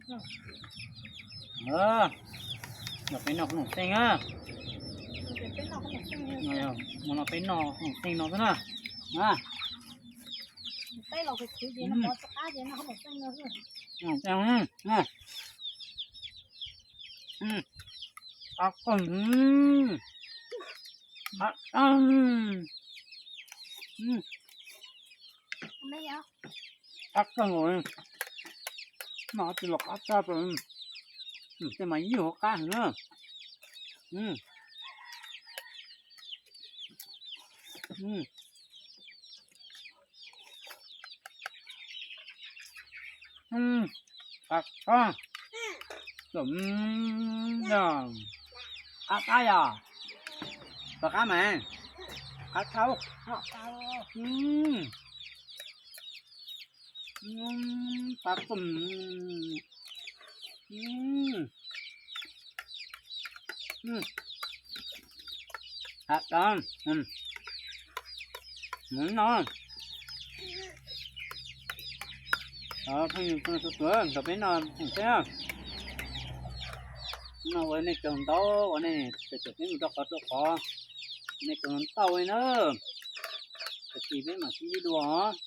Los peb noj qhob noom xeej na. Mus no peb noj qhob noom xeej no xwb na. Qab qeeg, qab qeeg, qab qeeg, no tsis los qab tag, tej mas yeej hauv qab heev na. Qab qab, qab qab yom, qab qab mas, qab thau, qab qab, qab qab, mus no. Phooj ywg txhua tus, nrog peb noj qhob noom xeej na. No ua nej tsaug ntau, ua nej tau caum peb mus rau qhov rau qhov, nej tsaug ntau li na. Tag kis peb mam sib ntsib dua os.